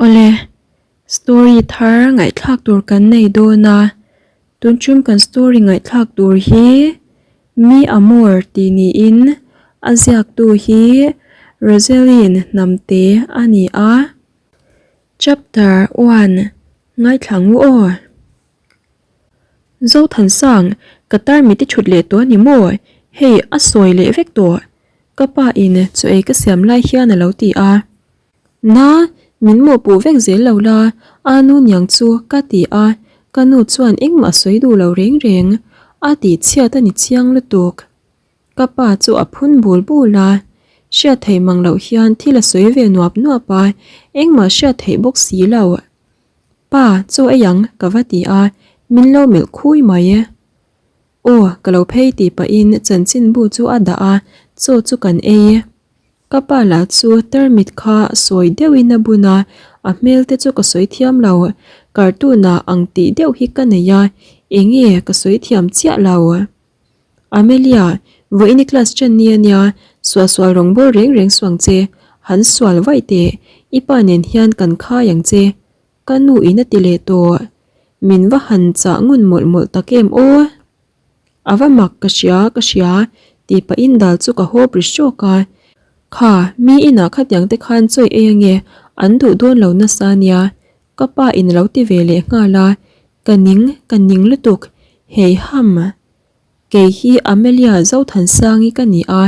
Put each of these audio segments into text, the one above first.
Awle, story thar ngaihthlak tur kan nei dawn a, tun tum kan story ngaihthlak tur hi Mi Amor tih niin a ziaktu hi Roseline Hnamte a ni a. Chapter one ngaithla ngu aw. Zothansang, ka tarmit i thut leh tawh a ni maw? Hei, a sawi leh vek tawh. Ka pa in chaw ei ka siam lai hian a lo ti a. Na, min mawhpuh vek zel lo la, a nu niang chu ka ti a, ka nu chuan engmah sawi duh lo reng reng. A tih chhiat a ni chiang lutuk. Ka pa chu a phun bul bul a, hriat theih mang loh hian thil a sawi ve nuap nuap a, engmah hriat theih bawk si lo. Pa, chaw ei ang, ka va ti a, min lo melh khui mai. Aw, ka lo phei tih pahin chanchinbu chu a dah a, chaw chu kan ei. Ka pa lah chu tarmit kha sawi deuhin a bun a, a hmel te chu ka sawi thiam lo. Cartoon ah ang tih deuh hi ka nei a, enge ka sawi thiam chiah lo. Amelia, vawiin i class chen ni ania, suahsual rawng bawl reng reng suang che, han sual vaih teh, i pa nen hian kan khai ang che. Ka nu in a ti leh tawh. Min va han chah ngun mawlh mawlh tak em aw. A va mak ka hria ka hria tih pahin dal chu ka hawp ri hrawk a. Kha, mi inah khatiang te khan chawi ei ange, an duh dawn lo nasa ania. Ka pa in a lo ti ve leh nghal a, ka ning, ka ning lutuk, hei ham. Kei hi Amelia Zothansangi ka ni a,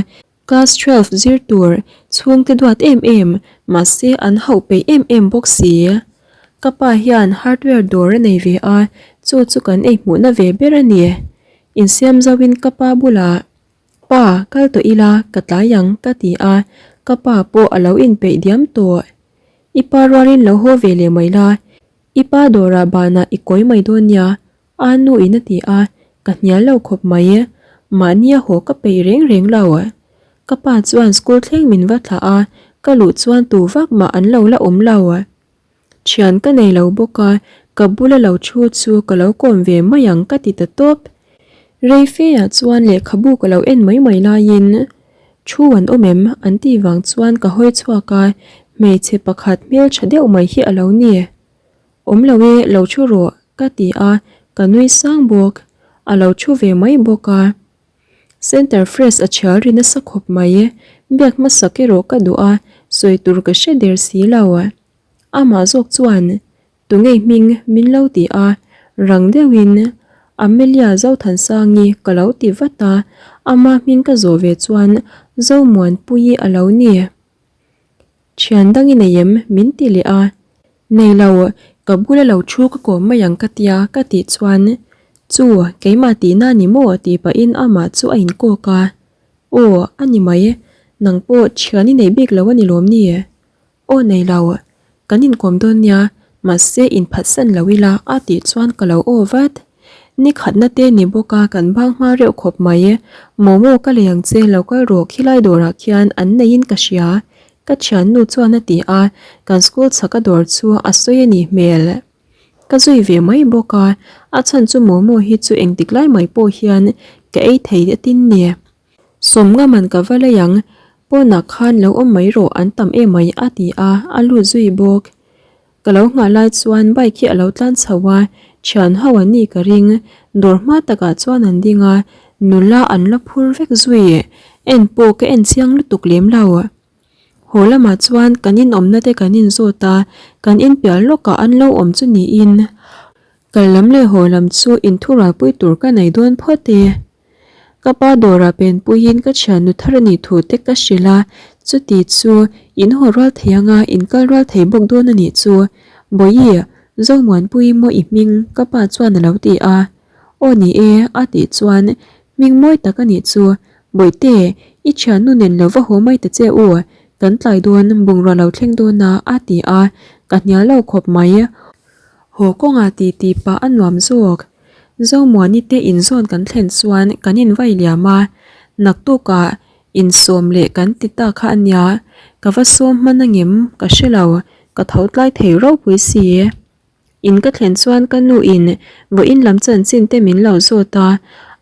Class 12 zir tur chhungte duat em em, mahse an hauh peih em em bawk si. Ka pa hian hardware dawr a nei ve a, chu chu kan ei hmuhna ve ber a ni. Insiam zauhin ka pa bulah, Pa, kal tawh ila, ka tlai ang, ka ti a, ka pa pawh a lo inpeih diam tawh. I pa rualin lo haw ve leh mai la, i pa dawrah banah i kawi mai dawn nia, A nu in a ti a, ka hnial lo khawp mai. Mahni a haw ka peih reng reng lo. Ka pa chuan school thleng min va thlah a, ka luh chuan tu vak mah an lo la awm lo. Thian ka nei lo bawk a, ka bula lo thu chu ka lo kawm ve mai ang ka ti ta tawp. Rei fe ah chuan lehkhabu ka lo en mai mai laiin thu an awm em an tih vang chuan ka hawi chhuak a, hmeichhe pakhat hmeltha deuh mai hi a lo ni. Awm lo e, lo thu rawh, ka ti a, ka nui sang bawk. A lo thu ve mai bawk a. Center Fresh a chhial ri nasa khawp mai. Biak hmasak erawh ka duh a, sawi tur ka hre der si lo. Amah zawk chuan, Tungei hming min lo ti a, rang deuhin Amelia Zothansangi ka lo ti vat a, ama hming ka zawh ve chuan Zomuanpuii a lo ni. Thian dang i nei em? min ti leh a. Nei lo, ka bula lo thu ka kawm mai ang ka tia ka tih chuan, Chu, keimah tihna ni maw? tih pahin amah chu a inkawk a. Aw, a ni mai, nang pawh thian i nei bik lo a ni lawm ni? Aw nei lo, kan inkawm dawn nia, mahse inphatsan lo ila a tih chuan ka lo aw vat. Ni khatna te ni bawk a kan bang hma reuh khawp mai. Momo ka lei ang che lo kal rawh khilai dawrah khian an neiin ka hria. Ka thiannu chuan a ti a, kan school chhaka dawr chu a sawi a nih hmel. Ka zui ve mai bawk a, a chhan chu momo hi chu engtik lai mai pawh hian ka ei thei a tin ni. Sawmnga man ka va lei ang, pawnah khan lo awm mai rawh an tam emai a ti a, a lut zui bawk. Ka lo nghah lai chuan bike hi a lo tlan chho a, thian ho an nih ka ring. Dawr hma takah chuan an ding a, nula an la phur vek zui. En pawh ka en chiang lutuk lem lo. Haw lamah chuan kan inawmna te kan inzawt a, kan inpiah lawkah an lo awm chu niin. Kal lam leh haw lam chu inthurualpui tur ka nei dawn phawt e. Ka pa dawrah penpuiin ka thiannu thar a nih thu te ka hrilh a, chuti chu in haw rual thei anga in kal rual thei bawk dawn a nih chu. Bawihi, Zomuanpui maw i hming? ka pa chuan a lo ti a. Aw ni e, a tih chuan hming mawi tak a nih chu. Bawihte, i thiannu nen lo va haw mai ta che u, kan tlai dawn bungrua lo thleng dawn a, a ti a, ka hnial lo khawp mai. Haw kawngah tih tih pah a nuam zawk. Zomuani te inzawn kan thlen chuan kan invai liam a, naktukah insawm leh kan ti ta kha a nia, ka va sawm hman angem ka hre lo, ka tho tlai thei ropui si. In ka thlen chuan ka nu in vawiin lam chanchin te min lo zawt a,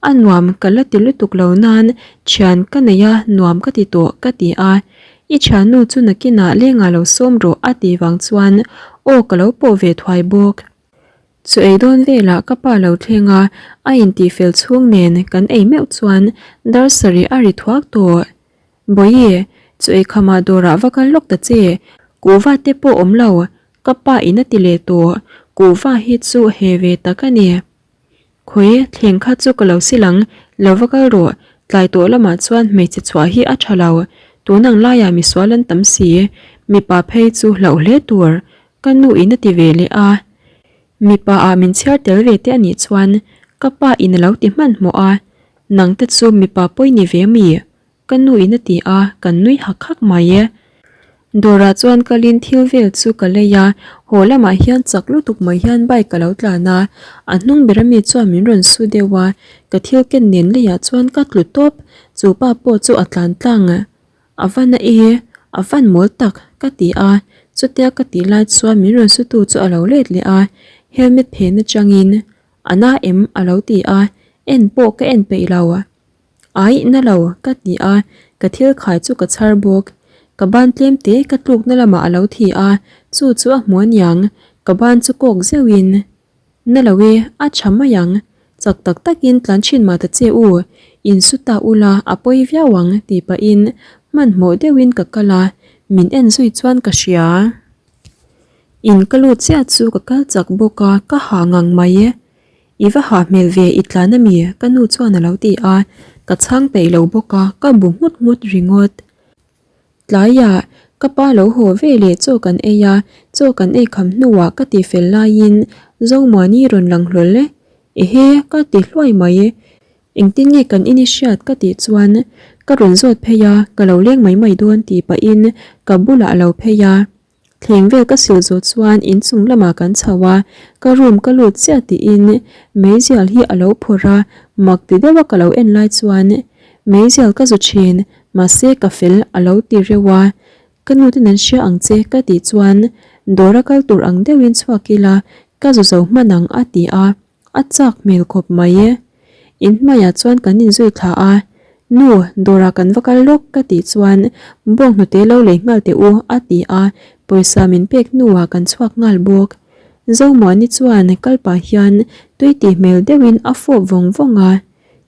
a nuam ka la ti lutuk lo nan thian ka nei a nuam ka ti tawh ka ti a. I thiannu chu nakinah lengah lo sawm rawh a tih vang chuan aw ka lo pawh ve thuai bawk. Chu ei dawn velah ka pa lo thleng a, a intihfel chhung nen kan ei meuh chuan dar sarih a ri thuak tawh. Bawihi, chu ei khamah dawrah va kal lawk ta che, kuhva te pawh awm lo, ka pa in a ti leh tawh, kuhva hi chu he ve tak a ni. Khawi, thleng kha chu ka lo sil ang, lo va kal rawh, tlai tawh lamah chuan hmeichhe chhuah hi a tha lo, tun ang laiah misual an tam si, mipa phei chu hlauh hle tur, ka nu in a ti ve leh a. Mipa ah min chhiar tel ve te a nih chuan ka pa in a lo ti hmanhmawh a, nang te chu mipa pawi ni ve mi? Ka nu in a ti a, kan nui hak hak mai e. Dawrah chuan kalin thil vel chu ka lei a, haw lamah hian chak lutuk mai hian bike ka lo tlan a, a hnung ber ami chuan min rawn su deuh a, ka thil ken nen leiah chuan ka tlu tawp, chu pa pawh chu a tlan tlang. A va na e, a van mawl tak, ka ti a, chutia ka tih lai chuan min rawn sutu chu a lo let leh a, helmet phen atangin, A na em? a lo ti a, en pawh ka en peih lo. Aih na lo, ka ti a, ka thil khai chu ka chhar bawk. Ka ban tlem te ka tlukna lamah a lo thi a, chu chu a hmu aniang, ka ban chu kawk zeuhin, Na lo e, a tha mai ang, chak tak takin tlan thin mah ta che u, in su ta ula a pawi viau ang tih pahin hmanhmawh deuhin ka kal a, min en zui chuan ka hria. In ka lut chiah chu ka kal chak bawk a, ka hah ngang mai e. I va hah hmel ve i tlan ami? Ka nu chuan a lo ti a, ka chhang peih lo bawk a, ka bu nghut nghut ringawt. Tlaiah ka pa lo haw ve leh chaw kan ei a, chaw kan ei kham hnuah ka ti fel laiin Zomuani rawn lang hlawl e. Ehe, ka ti hluai mai. Engtin nge kan in i hriat ka tih chuan ka rawn zawt phei a, ka lo leng mai mai dawn tih pahin ka bulah a lo phei a. Thleng vel ka sil zawh chuan inchung lamah kan chho a, ka room ka lut chiah tiin meizial hi a lo phawrh a, mak ti deuha ka lo en lai chuan meizial ka zu thin mahse ka fel a lo ti reuh a, ka nu ten an hria ang che ka tih chuan dawr a kal tur ang deuhin chhuak ila ka zu zo hman ang a ti a. A chak hmel khawp mai e. In hmaiah chuan kan inzui thla a, Nu, dawrah kan va kal lawk ka tih chuan bawng hnute lo lei nghal teh u a ti a, pawisa min pek hnuah kan chhuak nghal bawk. Zomuani chuan kal pah hian tui tih hmel deuhin a fawp vawng vawng a,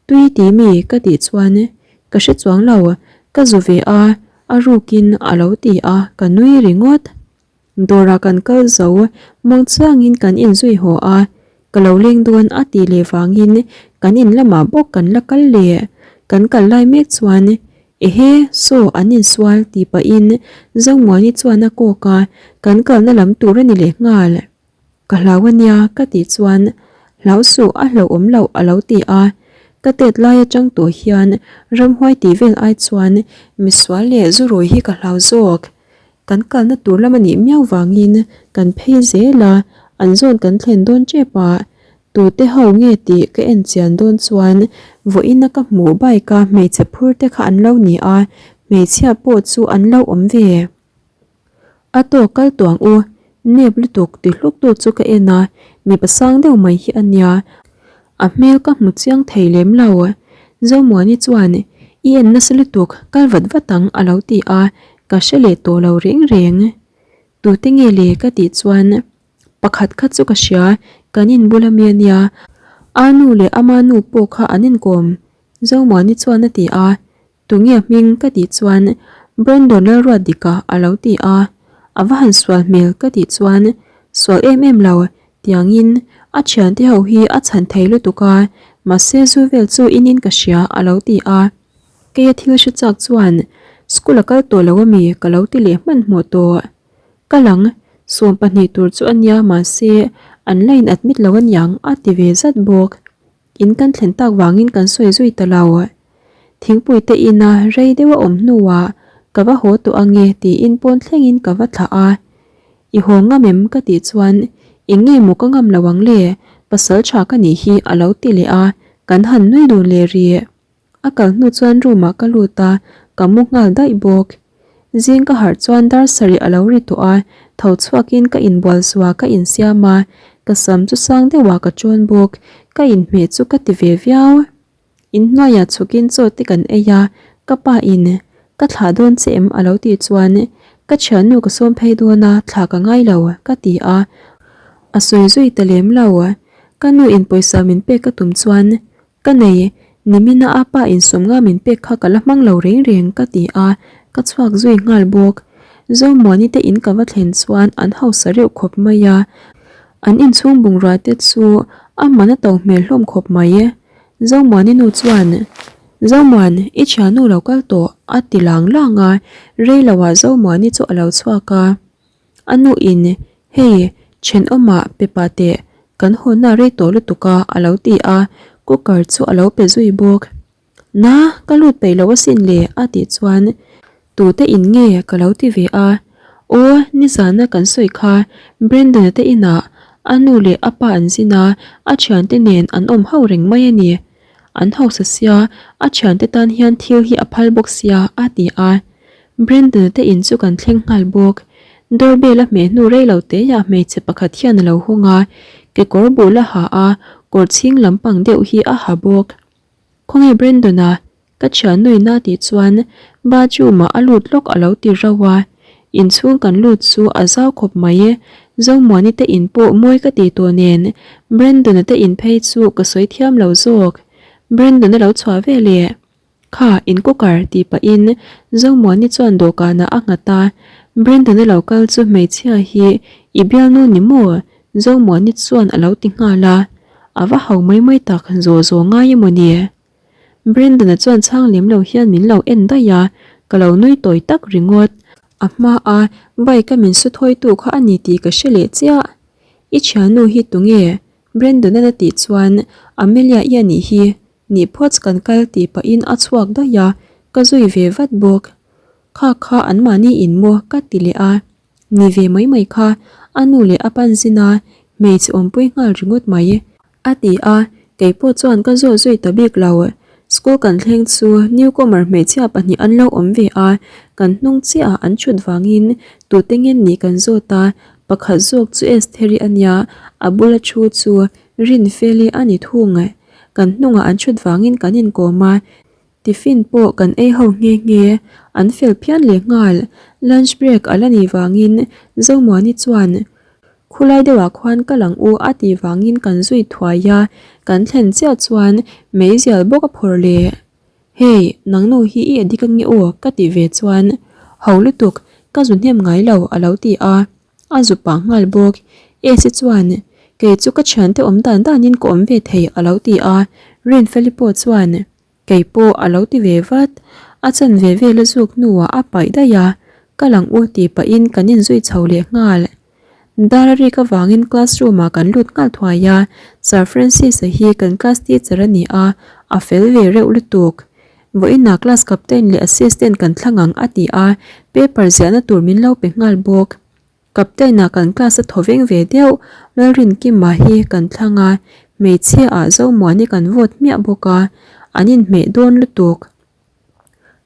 Tui ti mi ka tih chuan ka hre chuang lo, ka zu ve a, a rukin a lo ti a, ka nui ringawt. Dawrah kan kal zo, muang chiangin kan inzui haw a, ka lo leng dawn a tih leh vangin kan in lamah bawk kan la kal leh. Kan kal lai mek chuan, Ehe, saw an insual tih pahin Zomuani chuan a kawk a, kan kalna lam tur a ni leh nghal. Ka hlau a nia ka tih chuan, Hlau suh a hlauhawm loh a lo ti a, ka tet lai atang tawh hian ramhuai tih vel ai chuan misual leh zurui hi ka hlau zawk. Kan kalna tur lam a nih miau vangin kan phei zel a, an zawn kan thlen dawn tep a, tute ho nge tih ka en chian dawn chuan vawiina ka hmuh bike a hmeichhe phur te kha an lo ni a, hmeichhia pawh chu an lo awm ve. A tawk kal tuang u, nep lutuk ti hluk tu chu ka en a, mipa sang deuh mai hi a nia, A hmel ka hmu chiang thei lem lo. Zomuani chuan, I en nasa lutuk, kal vat vat ang a lo ti a, ka hre leh tawh lo reng reng. Tute nge le ka tih chuan, Pakhat kha chu ka hria, kan in bula mi a nia, a nu leh ama nu pawh kha an inkawm Zomuani chuan a ti a, Tunge hming ka tih chuan Brandon Lalruatdika a lo ti a, a va han sual hmel ka tih chuan sual em em lo tiangin a thiante ho hi a chhan thei lutuk a, mahse zu vel chu in in ka hria a lo ti a. Keia thil hre chak chuan school a kal tawh lo ami ka lo ti leh hmanhmawh tawh. Kal ang, 12 tur chu a nia mahse an la in admit lo aniang a ti ve zat bawk. In kan thlen tak vangin kan sawi zui ta lo. Thingpui te ina rei deuh a awm hnuah ka va haw tawh ange tiin pawn thlengin ka va thlah a. I haw ngam em ka tih chuan eng nge maw ka ngam lo ang le, pasal tha ka nih hi a lo ti leh a, kan han nui dun leh rih. A kal hnu chuan room ah ka lut a, ka mu nghal daih bawk. Zing ka harh chuan dar sarih a lo ri tawh a, tho chhuakin ka inbual zua ka insiam a, ka sam chu sang deuhah ka chawn bawk, ka inhmeh chu ka ti ve viau. Inhnuaiah chhukin chaw te kan ei a, ka pa in. Ka thlah dawn che em a lo tih chuan ka thiannu ka sawm phei dawn a, thlah ka ngai lo ka ti a. A sawi zui ta lem lo. Ka nu in pawisa min pek ka tum chuan ka nei, nimina a pa in sawmnga min pek kha ka la hmang lo reng reng ka ti a, ka chhuak zui nghal bawk. Zomuani te in ka va thlen chuan an hausa reuh khawp mai a, an inchhung bungrua te chu a man a to hmel hlawm khawp mai. Zomuani nu chuan, Zomuan, i thiannu lo kal tawh, a ti lang lang a, rei loah Zomuani chu a lo chhuak a. A nuin, Hei, thenawmah pe pah teh, kan hawnna rei tawh lutuk a, a lo ti a, cooker chu a lo pe zui bawk. Na, ka lut peih lo asin le, a tih chuan, Tute in nge ka lo ti ve a? Aw, nizana kan sawi kha, Brandon-a te inah a nu leh a pa an zin a, a thiante nen an awm ho reng mai a ni. An hausa sia, a thiante tan hian thil hi a phal bawk sia, a ti a. Brandon-a te in chu kan thleng nghal bawk. Doorbell a hmeh hnu rei lo teiah hmeichhe pakhat hian a lo hawng a, kekawr bul a ha a, kawr chhing lampang deuh hi a ha bawk. Khawnge Brandon-a? Ka thiannuina tih chuan bathroom ah a lut lawk a lo ti rauh a, inchhung kan lut chu a zau khawp mai e, Zomuani te in pawh mawi ka ti tawh nen Brandon-a te in phei chu ka sawi thiam lo zawk. Brandon-a lo chhuah ve leh. Kha in cooker tih pahin Zomuani chuan dawhkanah a nghat a, Brandon-a lo kal chu hmeichhia hi i bialnu ni maw? Zomuani chuan a lo ti nghal a, a va hau mai mai tak zawh zawh ngai emaw ni? Brandon-a chuan chhang lem lo hian min lo en daih a, ka lo nui tawi tak ringawt. A hma a bike a min su thawitu kha a ni tih ka hre leh chiah. I thiannu hi tunge? Brandon-a'n a tih chuan Amelia-i a nih hi, nih phawt kan kal tih pahin a chhuak daih a, ka zui ve vat bawk. Kha kha anmahni in maw ka ti leh a. Ni ve mai mai kha a nu leh a pan zin a, hmeichhe awmpui nghal ringawt mai. A ti a, kei pawh chuan ka zawh zui ta bik lo. School kan thleng chu newcomer hmeichhia pahnih an lo awm ve a, kan hnung chiah ah an thut vangin tute ngen nih kan zawt a, pakhat zawk chu Estheri a nia, a bula thu chu Rinfeli a ni thung. Kan hnungah an thut vangin kan inkawm a, Tiffin pawh kan ei ho nghe nghe, an fel phian leh nghal. Lunch break a la nih vangin Zomuani chuan Khulai deuhah khuan ka lang u a tih vangin kan zui thuai a, kan thlen chiah chuan meizial bawk a phawrh leh. Hey, nangnu hi i adik ange aw ka tih ve chuan Ho lutuk, ka zu hnem ngai lo a lo ti a. A zu pah nghal bawk. Esi chuan, Kei chu ka thiante awm dan danin ka awm ve thei a lo ti a, Rinfeli pawh chuan, Kei pawh a lo ti ve vat. A chanve vel a zuk hnuah a paih daih a, ka lang u tih pahin kan inzui chho leh nghal. Dar a rik avangin classroom ah kan lut nghal thuai a, Sir Francis-a hi kan class teacher a ni a, a fel ve reuh lutuk. Vawiinah class captain leh assistant kan thlang ang a ti a, paper ziahna tur min lo pe nghal bawk. Captain-ah kan class a thaw veng ve deuh, Lalrinkima hi kan thlang a, hmeichhia ah Zomuani kan vote hmiah bawk a, an inhmeh dawn lutuk.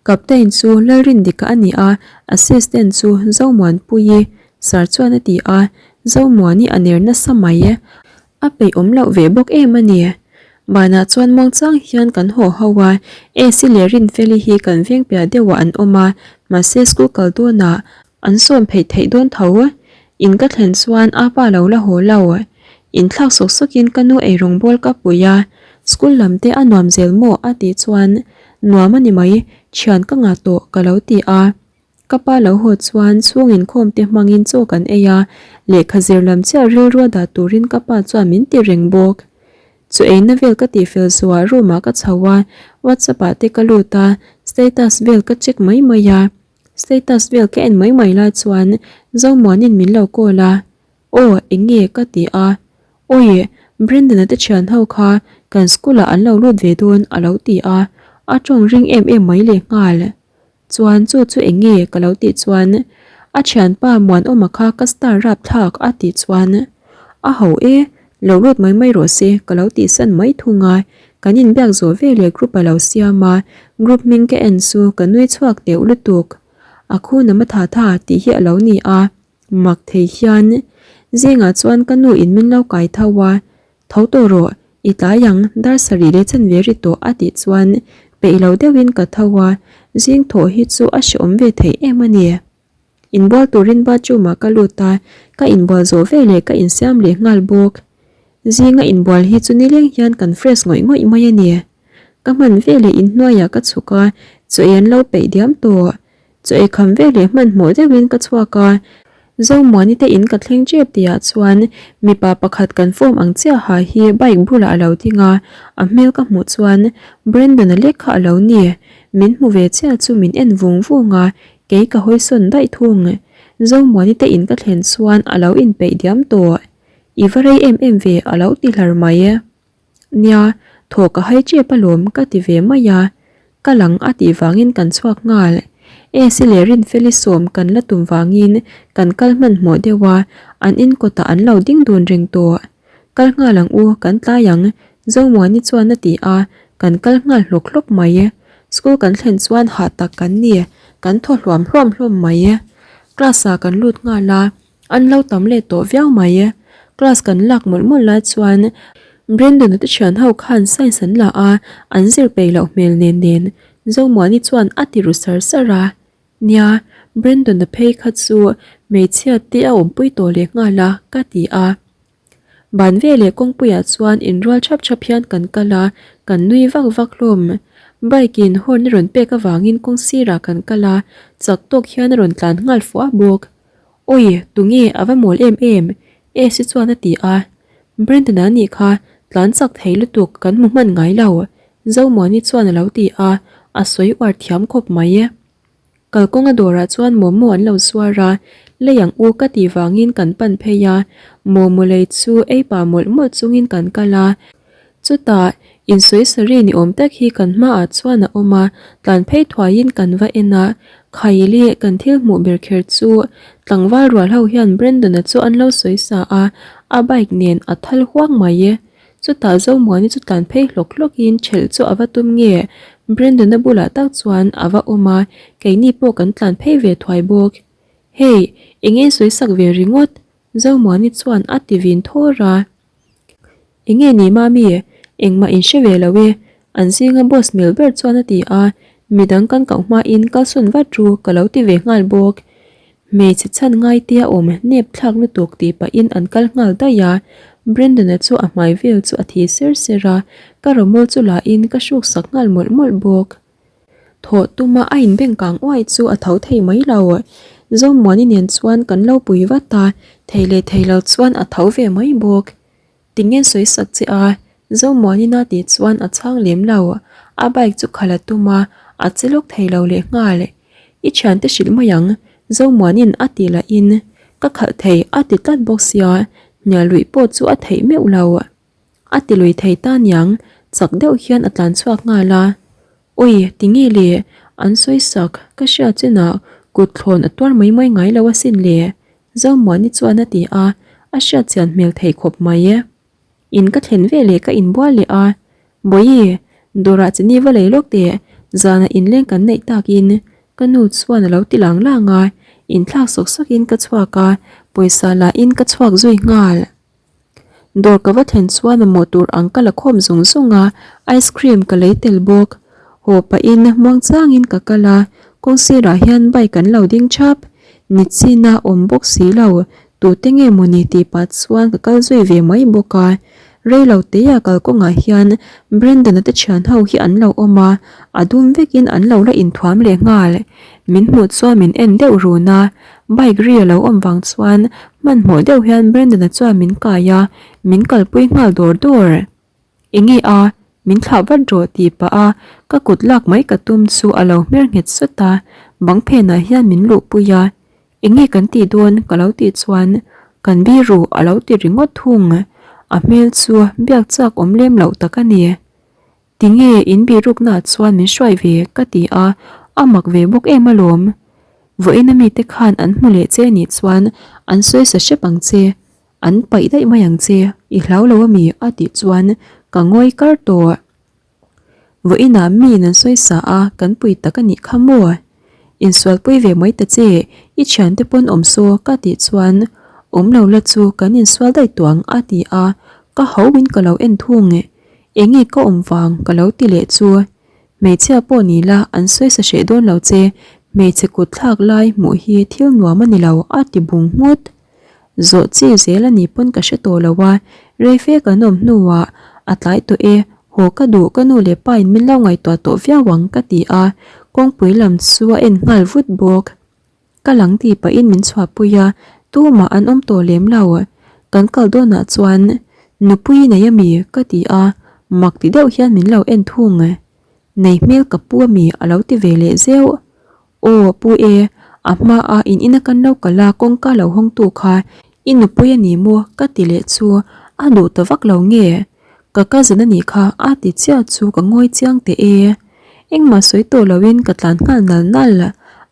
Captain chu Lalrindika a ni a, assistant chu Zomuanpuii, Sir chuan a ti a, Zomuani a ner nasa mai. A peih awm loh ve bawk em a ni. Banah chuan muangchang hian kan haw ho a, Esi leh Rinfeli hi kan veng piah deuhah an awm a, mahse school kal dawnah an sawm pheih theih dawn tho. In ka thlen chuan a pa lo la haw lo. Inthlak sawk sawkin ka nu eirawng bawl ka pui a, school lam te a nuam zel maw a tih chuan nuam a ni mai, thian ka ngah tawh ka lo ti a. Ka pa lo haw chuan chhung inkhawm te hmangin chaw kan ei a, lehkha zir lam chiah rilru a dah turin ka pa chuan min ti reng bawk. Chu eina vel ka tih fel zuah room ah ka chho a, WhatsApp ah te ka lut a, status vel ka check mai mai a. Status vel ka en mai mai lai chuan Zomuanin min lo call a, Aw eng nge ka ti a, Awi Brandon-a te thian ho kha kan school ah an lo lut ve dawn a lo ti a, a tawng ring em em mai lehnghal. Chuan chu chu eng nge ka lo tih chuan a thianpa Muanawma kha ka star rap thlak a tih chuan a ho e, lo lut mai mai rawh se ka lo tih san mai thung a, kan inbiak zawh veleh group a lo siam a, group hming ka en chu ka nui chhuak teuh lutuk. A khu nama tha tha tih hi a lo ni a, mak thei hian zingah chuan ka nu in min lo kai tho a, Tho tawh rawh, i tlai ang, dar sarih leh chanve ri tawh a tih chuan peih lo deuhin ka tho a. Zing thawh hi chu a hrehawm ve thei em a ni. Inbual turin bathroom ah ka lut a, ka inbual zawh veleh ka insiam leh nghal bawk. Zinga inbual hi chu nileng hian kan fresh ngawih ngawih mai a ni. Ka hman veleh inhnuaiah ka chhuk a, chaw ei an lo peih diam tawh. Chaw ei kham veleh hmanhmawh deuhin ka chhuak a, Zomuani te in ka thleng tep tihah chuan mipa pakhat kan form ang chiaha hi bike bulah a lo ding a, a hmel ka hmuh chuan Brandon-a lek kha a lo ni. Min hmu ve chiah chu min en vung vung a, kei ka hawi sawn daih thung. Zomuani te in ka thlen chuan a lo inpeih diam tawh. I va rei em em ve a lo ti hlar mai. Nia, thaw ka hai tep alawm ka ti ve mai a, ka lang a tih vangin kan chhuak nghal. Esi leh Rinfeli sawm kan la tum vangin kan kal hmanhmawh deuh a, an in kawtah an lo ding dun reng tawh. Kal nghal ang u, kan tlai ang, Zomuani chuan a ti a, kan kal nghal hlawk hlawk mai. School kan thlen chuan hah tak kan ni, kan thaw hluam hluam hlawm mai. Class ah kan lut nghal a, An lo tam leh tawh viau mai. Class kan lak mawlh mawlh lai chuan Brandon-a te thian ho khan science an la a, an zir peih loh hmel nen nen Zomuani chuan a ti ru sar sar a. Nia, Brandon-a phei kha chu hmeichhia te a awmpui tawh leh nghal a, ka ti a. Ban veleh kawngpuiah chuan inrual thap thap hian kan kal a, kan nui vak vak hlawm. Bike in horn a rawn pek avangin kawng sirah kan kal a, chak tawk hian a rawn tlan nghal fuah bawk. Awi, tunge a va mawl em em? Esi chuan a ti a. Brandon-a nih kha tlan chak thei lutuk kan hmu hman ngai lo, Zomuani chuan a lo ti a, a sawi uar thiam khawp mai. Kalkawnga dawrah chuan momo an lo zuar a, lei ang u ka tih vangin kan pan phei a, momo lei chu ei pah mawlh mawlh chungin kan kal a. Chutah, insawi sari ni awm tak hi kan hmaah chuan a awm a, tlan phei thuaiin kan va en a, Khaili kan thil hmuh ber kher chu tlangval rual ho hian Brandon-a chu an lo sawi sa a, a bike nen a thal huang mai e. Chutah Zomuani chu tlan phei hlawk hlawkin ṭhelh chu a va tum nge? Brandon-a bulah tak chuan a va awm a, keini pawh kan tlan phei ve thuai bawk. Hey, eng nge sawi sak ve ringawt? Zomuani chuan a ti vin thawr a. Enge ni mami, engmah in hre ve lo e, an zinga boss hmel ber chuan a ti a, midang kan koh hmain kalsawn vat ru ka lo ti ve nghal bawk. Hmeichhe chhan ngai te a awm nep thlak lutuk tih pahin an kal nghal daih a, Brandon-a chu a hmai vel chu a thi ser ser a, ka rawmawl chu la in ka hruk sak nghal mawlh mawlh bawk. Thawh tuma a inbeng kang uai chu a tho thei mai lo. Zomuani nen chuan kan lo pui vat a, thei leh thei lo chuan a tho ve mai bawk. Tinge sawi sak che a? Zomuanin a tih chuan a chhang lem lo. A bike chu khalh a tum a, a che lawk thei lo leh nghal. I thiante hrilh mai ang, Zomuanin a tih lahin ka khalh thei a ti tlat bawk sia, hnial luih pawh chu a theih meuh lo. A ti lui thei ta niang, chak deuh hian a tlan chhuak nghal a. Awi, tinge le? An sawi sak, ka hriat chinah kut thlawn a tuar mai mai ngai lo asin le, Zomuani chuan a ti a, a hriat chian hmel thei khawp mai e. In ka thlen ve leh ka inbual leh a, Bawihi, dawrah chini va lei lawk teh, zanah inleng kan neih takin ka nu chuan a lo ti lang lang a, inthlak sawk sawkin ka chhuak a, pawisa lahin ka chhuak zui nghal. Dawr ka va thlen chuan a mawh tur ang ka la khawm zung zung a, ice cream ka lei tel bawk. Haw pahin muang changin ka kal a, kawng sirah hian bike an lo ding thap. Nichina awm bawk si lo, tute nge mawni tih pah chuan ka kal zui ve mai bawk a. Rei lo teia kalkawngah hian Brandon-a te thian ho hi an lo awm a, a dum vekin an lo la inthuam leh nghal. Min hmuh chuan min en deuh run a, Bike ri a lo awm vang chuan hmanhmawh deuh hian Brandon-a chuan min kai a, min kalpui nghal dawr dawr. Enge a, min thlah vat rawh tih pah a ka kut lak mai ka tum chu a lo hmer nghet sawt a, bang phenah hian min luhpui a. Enge kan tih dawn ka lo tih chuan kan biru a lo ti ringawt thung. A hmel chu biak chak awm lem loh tak a ni. Tinge in bihruknaah chuan min hruai ve ka ti a, a mak ve bawk em alawm. Vawiin a mite khan an hmu leh che nih chuan an sawi sa hrep ang che, an paih daih mai ang che, i hlau lo ami a tih chuan ka ngawi kar tawh. Vawiinah miin an sawi sa a, kan pui tak a nih kha maw? Insualpui ve mai ta che, i thiante pawn awm saw ka tih chuan awm lo la chu kan insual daih tawh ang a ti a, ka ho in ka lo en thung. Enge ka awm vang ka lo ti leh chu. Hmeichhia pawh ni la an sawi sa hreh dawn lo che, hmeichhe kut thlak lai hmuh hi thil nuam a ni lo a ti bung nghut. Zawh chi zel a ni pawn ka hre tawh lo a, rei fe kan awm hnuah a tlai tawh e, haw ka duh ka nu leh pa in min lo ngaihtuah tawh viau ang ka ti a, kawngpui lam chu a en nghal vut bawk. Ka lang tih pahin min chhuahpui a, tumah an awm tawh lem lo. Kan kal dawnah chuan Nupui i nei ami? ka ti a, mak ti deuh hian min lo en thung. Nei hmel ka pu ami? a lo ti ve leh zeuh. Aw pu e, a hmaa in ina kan lo kal a kawngka lo hawngtu kha i nupui a ni maw? ka ti leh chu a duh ta vak lo nge? Ka cousin a nih kha a ti chiah chu ka ngawi chiang teh e. Engmah sawi tawh loin ka tlan nghal nal nal.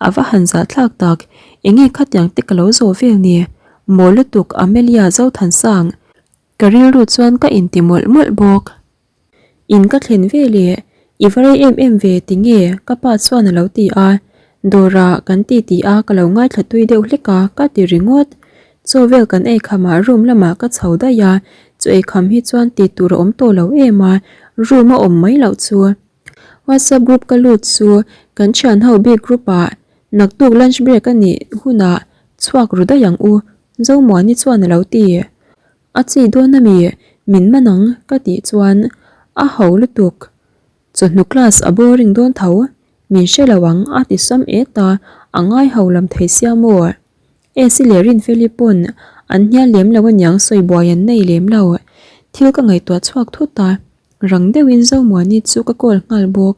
A va han zahthlak tak, enge khatiang te ka lo zawh vel ni? Maw lutuk Amelia Zothansang. Ka rilru chuan ka inti mawlh mawlh bawk. In ka thlen ve leh, I va rei em em ve ti nge? ka pa chuan a lo ti a. Dawrah kan ti ti a ka lo ngaithla tui deuh hlek a ka ti ringawt. Chaw vel kan ei khamah room lamah ka chho daih a, chaw ei kham hi chuan tih tur a awm tawh lo em a, room a awm mai loh chu. WhatsApp group ka lut chu kan thian ho bik group ah naktuk lunch break a nih hunah chhuak ru daih ang u Zomuani chuan a lo ti. A chi dawn a mi? Min man ang ka tih chuan a ho lutuk. Chawhnu class a boring dawn tho. Min hre lo ang a ti sam et a, a ngai ho lam thei sia maw? Esi leh Rinfeli pawn an hnial lem lo aniang sawi buai an nei lem lo. Thil ka ngaihtuah chhuak thut a, rang deuhin Zomuani chu ka call nghal bawk.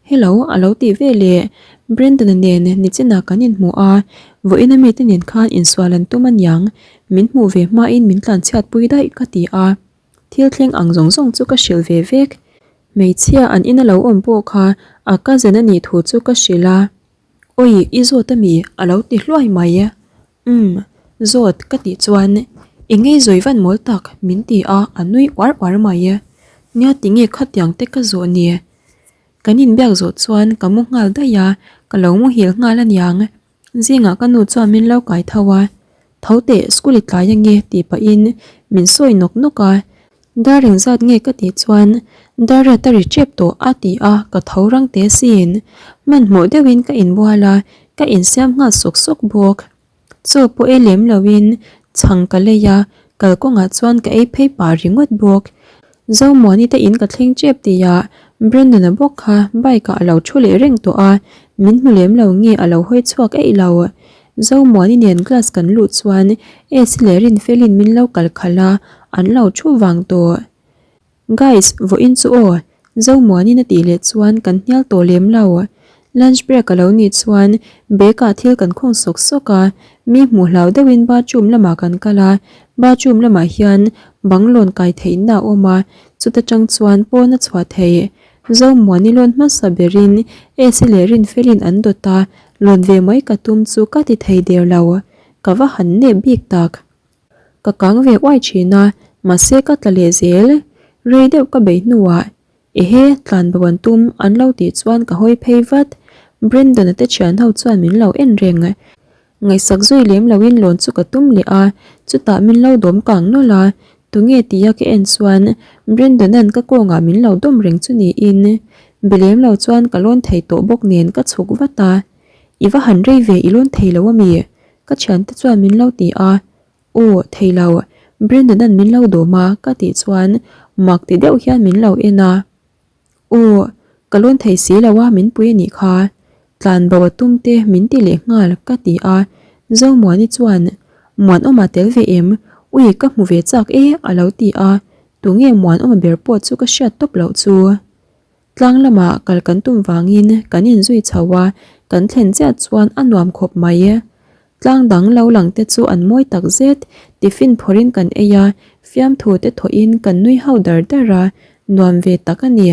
Hello a lo tih ve leh Brandon-a nen nichinah kan inhmu a, vawiin amite nen khan insual an tum aniang, min hmuh ve hmain min tlanchhiatpui daih ka ti a. Thil thleng ang zawng zawng chu ka hrilh ve vek. Hmeichhia an ina lo awm pawh kha a cousin a nih thu chu ka hrilh a. Awi, i zawt ami? A lo ti hluai mai. Umm, zawt ka tih chuan i ngei zawi van mawl tak min ti a, a nui uar uar mai. Nia tinge khatiang te ka zawh ni? Kan inbiak zawh chuan ka mu nghal daih a, ka lo muhil nghal aniang. Zingah ka nu chuan min lo kai tho a, Tho teh, school i tlai ange tih pahin min sawi nawk nawk a. Dar engzat nge ka tih chuan dar riat a ri tep tawh a ti a, ka tho rang teh sin. Hmanhmawh deuhin ka inbual a, ka insiam nghal sawk sawk bawk. Chaw pawh ei lem loin chhang ka lei a, kalkawngah chuan ka ei phei pah ringawt bawk. Zomuani te in ka thleng tep tihah Brandon-a bawk kha bike ah a lo thu leh reng tawh a, min hmu lem lo nge a lo hawi chhuak eih lo. Zomuani nen class kan luh chuan Esi leh Rinfelin min lo kal khalh a, an lo thu vang tawh. Guys, vawiin chu aw, Zomuanin a tih leh chuan kan hnial tawh lem lo. Lunch break a lo nih chuan bag ah thil kan khawng sawk sawk a, mi hmuh hlau deuhin bathroom lamah kan kal a, bathroom lamah hian bang lawn kai theihna a awm a, chuta tang chuan pawn a chhuah theih. Zomuani lawn hmasa berin Esi leh Rinfelin an dawt a, lawn ve mai ka tum chu ka ti thei der lo, ka va han nep bik tak. Ka kang ve uai thin a, mahse ka tla leh zel. Rei deuh ka bei hnuah, Ehe, tlan bo an tum an lo tih chuan ka hawi phei vat. Brandon-a te thian ho chuan min lo en reng. Ngaihsak zui lem loin lawn chu ka tum leh a, chutah min lo dawm kang nawlh a. Tunge tia ka en chuan Brandon-a'n ka kawngah min lo dawm reng chu niin. Be lem lo chuan ka lawn thei tawh bawk nen ka chhuk vat a. I va han rei ve i lawn thei lo ami? Ka thiante chuan min lo ti a, Aw, thei lo, Brandon-a'n min lo dawm a ka tih chuan mak ti deuh hian min lo en a, Aw, ka lawn thei si lo a min pui a nih kha, tlan bo a tum te min ti leh nghal ka ti a, Zomuani chuan Muanawma tel ve em? Ui ka hmu ve chak e a lo ti a, tunge Muanawma ber pawh chu ka hriat tawp loh chu. Tlang lamah kal kan tum vangin kan inzui chho a, kan thlen chiah chuan a nuam khawp mai. Tlang dang lo lang te chu an mawi tak zet, tiffin phawrhin kan ei a, fiamthu te thawhin kan nui ho dar dar a, nuam ve tak a ni.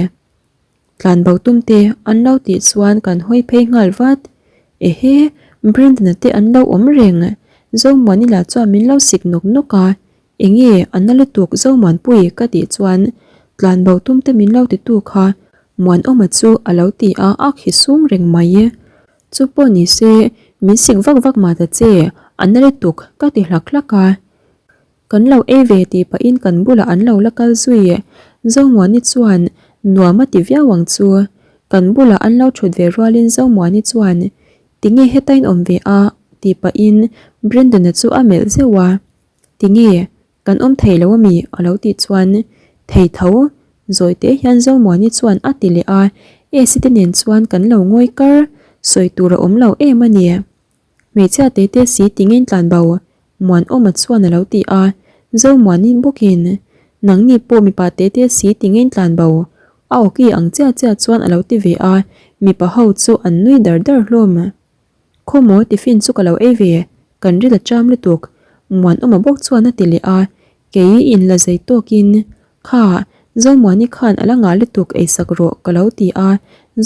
Tlanbo tum te an lo tih chuan kan hawi phei nghal vat. Ehe, Brandon-a te an lo awm reng, Zomuani lah chuan min lo sik nawk nawk a, Enge a na lutuk Zomuanpui ka tih chuan tlanbo tum te min lo ti tu kha Muanawma chu a lo ti a a khi sung reng mai. Chu pawh ni se min sik vak vak mah ta che a na lutuk ka ti hlak hlak a. Kan lo ei ve tih pahin kan bulah an lo la kal zui. Zomuani chuan nuam a ti viau ang chu. Kan bulah an lo thut ve rualin Zomuani chuan, Tinge heta in awm ve a? tih pahin Brandon-a chu a melh zeuh a. Tinge? Kan awm thei lo ami? a lo tih chuan, Thei tho, zawi te hian Zomuani chuan a ti leh a, Esi te nen chuan kan lo ngawi kar, sawi tur a awm lo em a ni. Hmeichhia te te si ti ngein tlan bo, Muanawma chuan a lo ti a, Zomuani bawkin, Nangni pawh mipa te te si ti ngein tlan bo, a awki ang chiah chiah chuan a lo ti ve a, mipa ho chu an nui dar dar hlawm. Khawmaw tiffin chu ka lo ei ve, kan ril a cham lutuk, Muanawma bawk chuan a ti leh a, kei in la zei tawkin, Kha, Zomuani khan a la ngah lutuk eisak rawh ka lo ti a,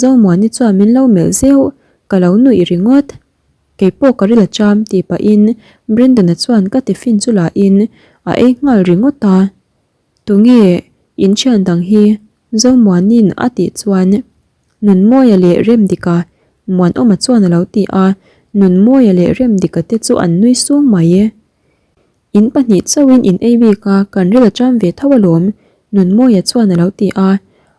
Zomuani chuan min lo melh zeuh, ka lo nuih ringawt. Keipawh ka ril a cham tih pahin Brandon-a chuan ka tiffin chu la in a ei nghal ringawt a, Tunge in thian dang hi? Zomuani'n a tih chuan Nunmawia leh Remdika, Muanawma chuan a lo ti a, Nunmawia leh Remdika te chu an nui sung mai. In pahnih chauhin in ei bik a, kan ril a ṭam ve tho alawm, Nunmawia chuan a lo ti a.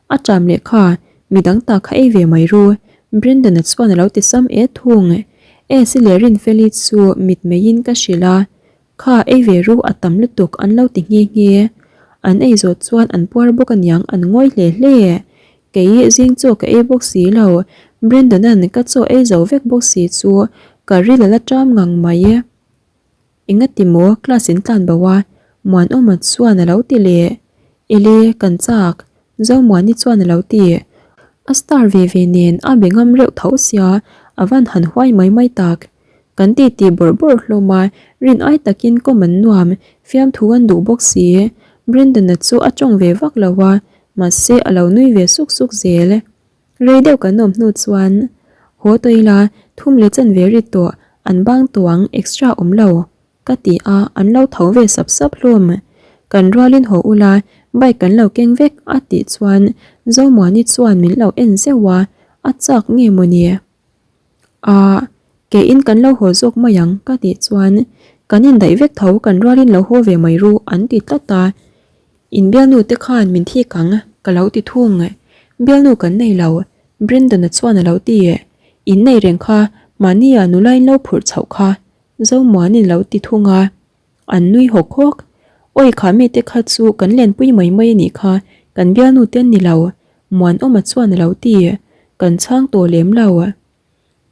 A ṭam leh kha, midang ta kha ei ve mai ru, Brandon-a chuan a lo ti sam e thung. Esi leh Rinfeli chu mitmeiin ka hrilh a, Kha ei ve ru a tam lutuk an lo ti nghe nghe. An ei zawh chuan an puar bawk aniang an ngawi hle hle. Kei zing chaw ka ei bawk si lo, Brandon-a'n ka chaw ei zo vek bawk si chu ka ril a la ṭam ngang mai. Engati maw class in tlan bo a? Muanawma chuan a lo ti leh. Ele, kan chak. Zomuani chuan a lo ti. A star ve ve nen a be ngam reuh tho sia, a van han huai mai mai tak. Kan ti ti bawrh bawrh hlawm a, rin ai takin kawm an nuam, fiamthu an duh bawk si. Brandon-a chu a tawng ve vak lo a, mahse a lo nui ve suk suk zel. Rei deuh kan awm hnu chuan, Haw tawh ila, thum leh chan ve rit tawh, an bang tawh ang, extra awm lo. Ka ti a, an lo tho ve sap sap hlawm. Kan rualin haw ula, bike kan lo keng vek a tih chuan Zomuani chuan min lo en zeuh a, a chak nge mawni? Aah, keiin kan lo haw zawk mai ang ka tih chuan kan indaih vek tho kan rualin lo haw ve mai ru an ti tlat a. In bialnu te khan min thik ang ka lo ti thung. Bialnu kan nei lo, Brandon-a chuan a lo ti. In nei reng kha mahnia nula in lo phurh chhoh kha Zomuanin lo ti thung a, an nui hawk hawk. Awi kha mite kha chu kan lenpui mai mai a nih kha, kan bialnu te an ni lo, Muanawma chuan a lo ti. Kan chhang tawh lem lo.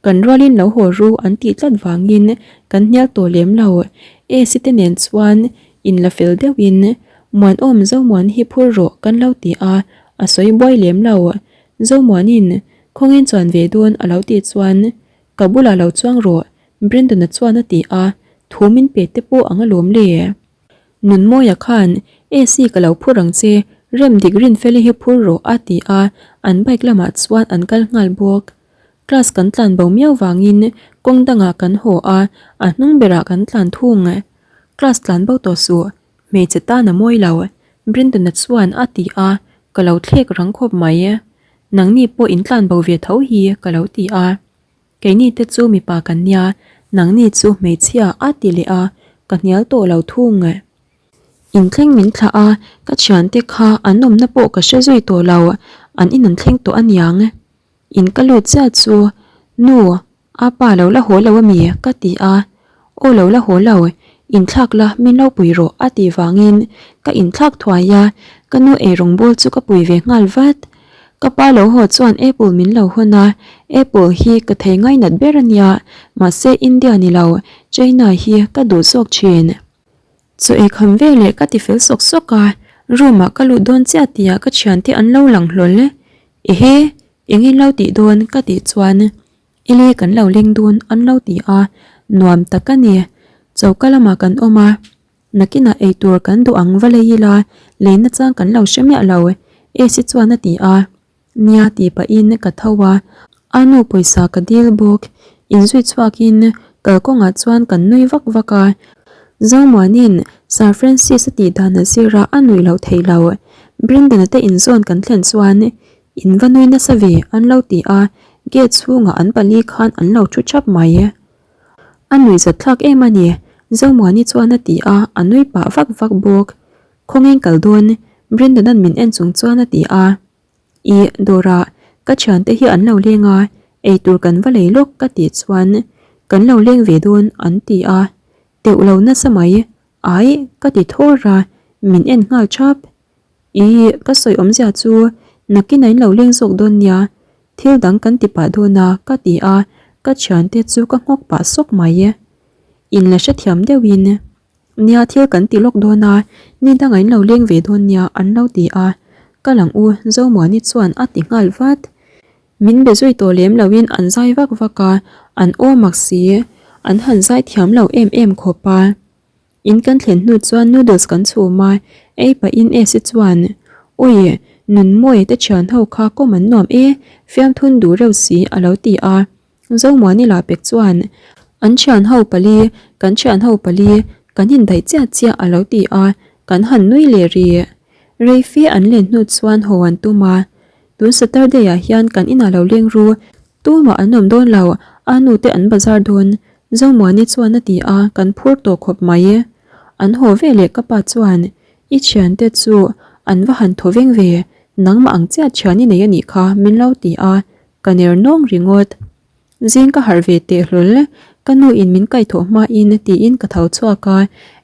Kan rualin lo haw ru an tih tlat vangin kan hnial tawh lem lo. Esi te nen chuan inla fel deuhin Muanawm Zomuan hi phur rawh kan lo ti a, a sawi buai lem lo. Zomuanin khawngin chuan ve dawn a lo tih chuan Ka bulah lo chuang rawh, Brandon-a chuan a ti a, thu min pe te pawh ang alawm le. Nunmawia khan, AC ka lo phur ang che, rem dik Rinfeli hi phur rawh a ti a, an bike lamah chuan an kal nghal bawk. Class kan tlan bo miau vangin kawng dangah kan haw a, a hnung berah kan tlan thung. Class tlan bo tawh suh, hmeichhe tan a mawi lo, Brandon-a chuan a ti a, ka lo thlek rang khawp mai. Nangni pawh in tlan bo ve tho hi ka lo ti a. Keini te chu mipa kan nia, nangni chu hmeichhia a ti leh a, ka hnial tawh lo thung. Inthleng min thlah a, ka thiante kha an awmna pawh ka hre zui tawh lo, an in an thleng tawh aniang. In ka lut chiah chu, Nu, A pa lo la haw lo ami? ka ti a, Aw lo la haw lo, inthlak la min lo pui rawh a tih vangin ka inthlak thuai a, ka nu eirawng bawl chu ka pui ve nghal vat. Ka pa lo haw chuan apple min lo hawn a, apple hi ka thei ngainat ber a nia, mahse India ni lo, China hi ka duh zawk thin. Chaw ei kham veleh ka ti fel sawk sawk a, room ah ka lut dawn chiah tihah ka thiante an lo lang hlawl. Ehe, eng in lo tih dawn ka tih chuan Ele kan lo leng dawn an lo ti a, nuam tak a ni. Choka lamah kan awm a, nakinah eitur kan duh ang va lei ila, leina chang kan lo hre miah lo, Esi chuan a ti a. Nia tih pahin ka tho a, a nu pawisa ka dil bawk. Inzui chhuakin kalkawngah chuan kan nui vak vak a, Zomuanin Sir Francis a tih dan a zir a, a nuih loh theih lo. Brandon-a te inzawn kan thlen chuan In va nui nasa ve an lo ti a, gate chhungah an pali khan an lo thu thap mai. A nuih zat thlak em a ni, Zomuani chuan a ti a, a nui pah vak vak bawk. Khawngeng kal dawn, Brandon-a'n min en chung chuan a ti a. Ih, Dora, Ka thiante hi an lo leng a, eitur kan va lei lawk ka tih chuan kan lo leng ve dawn an ti a, teuh lo nasa mai, ai ka ti thawr a, min en nghal thap. Ih, ka sawi awmzia chu nakin a in lo leng zawk dawn nia, thil dang kan ti pah dawn a ka ti a, ka thiante chu ka nghawk pah sawk mai. In la hrethiam deuhin Nia thil kan ti lawk dawn a, ni dangah in lo leng ve dawn nia an lo ti a, ka lang u Zomuani chuan a ti nghal vat. Min be zui tawh lem loin an zai vak vak a, an aw mak si, an han zai thiam lo em em khawp a. In kan thlen hnu chuan noodles kan chhum a, ei pahin Esi chuan, Ui, Nunmawia te thian ho kha kawm an nuam e, fiamthun duh reuh si a lo ti a. Zomuani lah pek chuan, An thian ho pali, kan thian ho pali, kan indaih chiah chiah a lo ti a, kan han nui leh rih. Rei fe an len hnu chuan haw an tum a, Tun Saturday ah hian kan inah lo leng ru, tumah an awm dawn lo, a nu te an bazar dawn, Zomuani chuan a ti a, kan phur tawh khawp mai. An haw ve leh ka pa chuan, I thiante chu an va han thaw veng ve, nangmah ang chiah thian i nei a nih kha, min lo ti a, Ka ner nawng ringawt. Zing ka harh ve teh hlawl, ka nu in min kaihthawh hma in tiin ka tho chhuak a,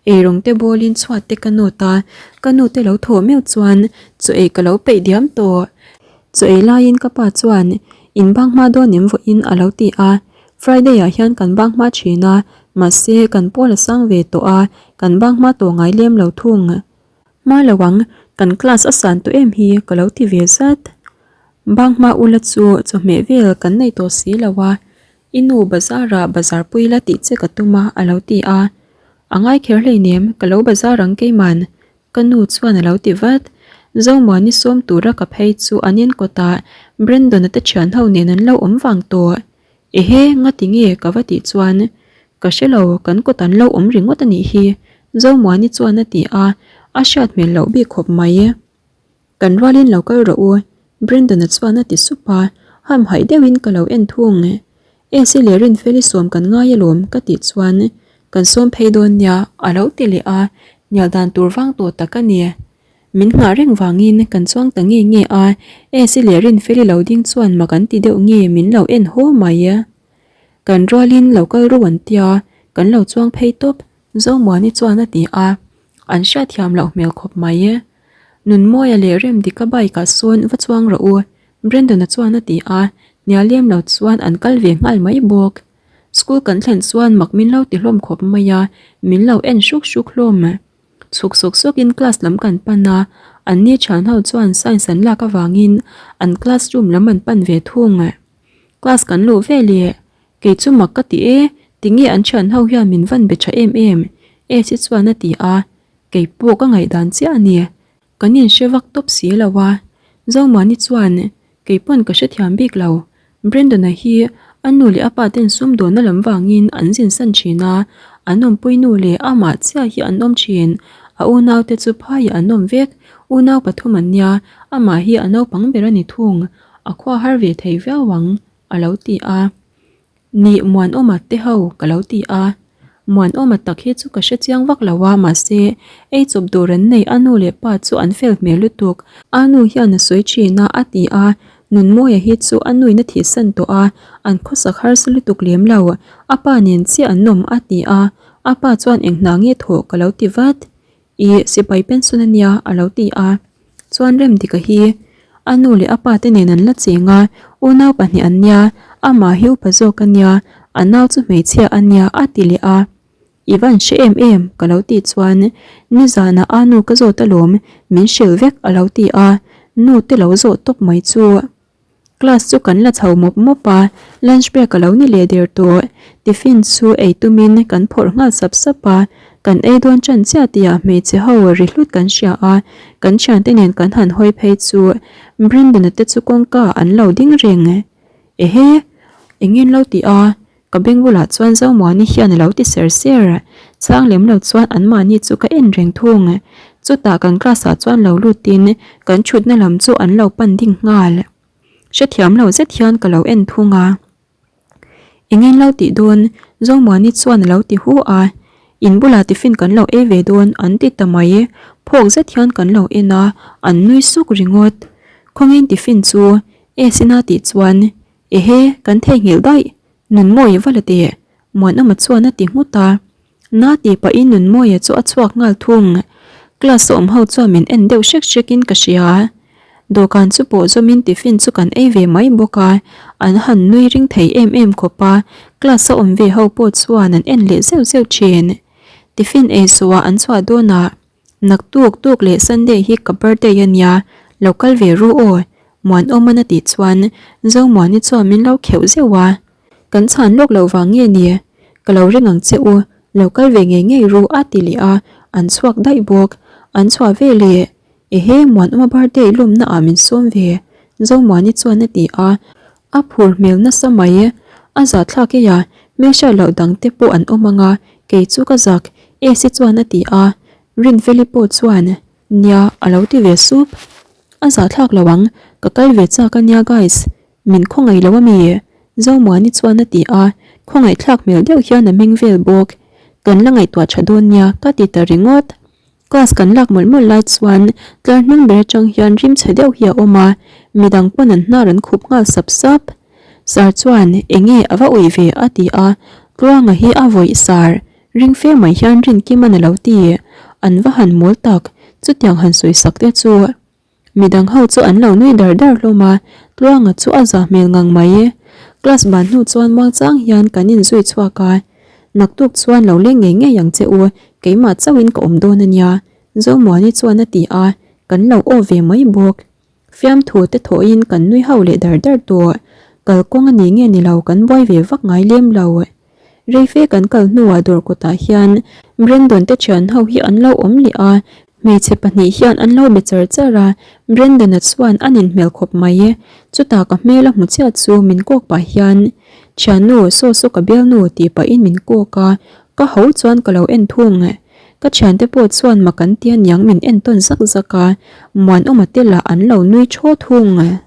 eirawng te bawlin chhuat te ka nawt a, ka nu te lo thawh meuh chuan chaw ei ka lo peih diam tawh. Chaw ei laiin ka pa chuan in bang hma dawn em vawiin a lo ti a, Friday ah hian kan bang hma thin a, mahse kan pawl a sang ve tawh a, kan bang hma tawh ngai lem lo thung. Hma lo ang, kan class a san tawh em hi ka lo ti ve zat. Bang hma ula chu chawhmeh vel kan nei tawh si lo a, i nu bazar ah bazar pui la tih che ka tum a a lo ti a. A ngai kher hleinem, ka lo bazar ang keiman, ka nu chuan a lo ti vat. Zomuani sawm tura ka phei chu an in kawtah Brandon-a te thian ho nen an lo awm vang tawh. Ehe, ngati nge ka va tih chuan, Ka hre lo, kan kawt an lo awm ringawt a nih hi, Zomuani chuan a ti a, a hriat hmel loh bik khawp mai. Kan rualin lo kal rawh u, Brandon-a chuan a ti sup a, hamhaih deuhin ka lo en thung. Esi leh Rinfeli sawm kan ngai alawm ka tih chuan, Kan sawm phei dawn nia, a lo ti leh a, hnial dan tur vang tawh tak a ni. Min nghah reng vangin kan chuang ta nge nge a, Esi leh Rinfeli lo ding chuan mak an ti deuh nge min lo en haw mai. Kan rualin lo kal ru an tia, kan lo chuang phei tawp, Zomuani chuan a ti a, an hriatthiam loh hmel khawp mai. Nunmawia leh Remdika bike ah sawn va chuang rawh u, Brandon-a chuan a ti a, hnial lem lo chuan an kal ve nghal mai bawk. School kan thlen chuan mak min lo ti hlawm khawp mai a, min lo en hruk hruk hlawm. Chhuk sawk sawkin class lam kan pan a, an ni thian ho chuan science an lak avangin an classroom lam an pan ve thung. Class kan luh ve leh, kei chu mak ka ti e, tinge an thian ho hian min van be tha em em, Esi chuan a ti a, kei pawh ka ngaihdan chiah a ni, kan inhre vak tawp si lo a. Zomani chuan kei pawn ka hrethiam bik lo, Brandon-a hi a nu leh a pa ten sumdawnna lam vangin an zin san thin a, an awmpui nu leh amah chiah hi an awm thin, a unaute chu phaiah an awm vek, unau pathum an nia, amah hi a naupang ber a ni thung, a khua har ve thei viau ang, a lo ti a. Nih Muanawma te ho ka lo ti a. Muanawma tak hi chu ka hre chiang vak lo a, mahse ei chawp dawr an nei a nu leh pa chu an fel hmel lutuk. A nu hian a sawi thin a, a ti a. Nunmawia hi chu a nuin a thihsan tawh a, an khawsak harsa lutuk lem lo. A pa nen chiah an awm, a ti a. A pa chuan eng hna nge thawh ka lo ti vat. Ih, sipai pension a nia, a lo ti a. Chuan Remdika hi a nu leh a pa te nen an la cheng a, unau pahnih an nia, amah hi upa zawk a nia, a nau chu hmeichhia a nia a ti leh a. I van hre em em, ka lo tih chuan nizanah a nu ka zawt alawm, min hrilh vek a lo ti a, nu te lo zawh tawp mai chu. Class chu kan la chho mawp mawp a, lunch break a lo ni leh der tawh. Tiffin chu ei tumin kan phawrh nghal sap sap a, kan ei dawn ṭan chiah tihah hmeichhe ho ri hlut kan hria a, kan thiante nen kan han hawi phei chu Brandon-a te chu kawngka an lo ding reng. Ehe! Engin lo ti a? Ka beng bulah chuan Zomuani hian a lo ti ser ser. Chhang lem lo chuan anmahni chu ka en reng thung. Chutah kan class ah chuan lo lutin kan thutna lam chu an lo pan ding nghal. Hrethiam lo zet hian ka lo en thung a. Engin lo tih dawn? Zomuani chuan a lo ti hu a. In bulah tiffin kan lo ei ve dawn an ti ta mai. Phawk zet hian kan lo en a, an nui suk ringawt. Khawngin tiffin chu. Esina tih chuan, Ehe, kan theihnghilh daih, Nunmawia va la teh, Muanawma chuan a ti nghut a. Na tih pahin Nunmawia chu a chhuak nghal thung. Class a awm ho chuan min en deuh hrek hrek in ka hria. Dawhkan chu pawh zawmin tiffin chu kan ei ve mai bawk a, an han nui ring thei em em khawp a, class a awm ve ho pawh chuan an en leh zeuh zeuh thin. Tiffin ei suah an chhuah dawnah Naktuk tuk leh Sunday hi ka birthday a nia, lo kal ve ru aw, Muanawman a tih chuan Zomuani chuan min lo kheuh zeuh a. Kan chhan lawk loh vang nge ni? Ka lo ring ang che u, lo kal ve ngei ngei ru a ti leh a, an chhuak daih bawk. An chhuah ve leh, Ehe, Muanawma birthday lawmna ah min sawm ve, Zomuani chuan a ti a, a phur hmel nasa mai. A zahthlak ei a, hmelhriat loh dang te pawh an awm ang a, kei chu ka zak, Esi chuan a ti a, Rinfeli pawh chuan, Nia, a lo ti ve sup. A zahthlak lo ang, ka kal ve chak a nia guys, Min khawngaih lo a mi? Zomuani chuan a ti a, khawngaihthlak hmel deuh hian a meng vel bawk. Kan la ngaihtuah tha dawn nia ka ti ta ringawt. Class kan lak mawlh mawlh lai chuan tlar hnung ber atang hian rim chhe deuh hi a awm a, midang pawn an hnar an khup nghal sap sap. Sir chuan enge a va uih ve a ti a, Tluanga hi a vawih sar, ring fe mai hian Rinkima'n a lo ti. An va han mawl tak, chutiang han sawi sak te chu. Midang ho chu an lo nui dar dar hlawm a, Tluanga chu a zah hmel ngang mai. Class ban hnu chuan muangchang hian kan inzui chhuak a, Naktuk chuan lo leng ngei ngei ang che u, keimah chauhin ka awm dawn a nia, Zomuani chuan a ti a, kan lo aw ve mai bawk. Fiamthu te thawhin kan nui ho leh dar dar tawh, kalkawng a ni nge ni lo kan buai ve vak ngai lem lo. Reife kan kal hnuah dawr kawtah hian Brandon te thian ho hi an lo awm leh a, hmeichhe pahnih hian an lo be char char a, Brandon-a chuan a nin hmel khawp mai. Chutah ka hmel a hmu chiah chu min kawk pah hian, Thiannu, saw saw ka bialnu tih pahin min kawk a, ka ho chuan ka lo en thung. Ka thiante pawh chuan mak an ti aniang min en tawn zak zak a, Muanawma te lah an lo nui thaw thung.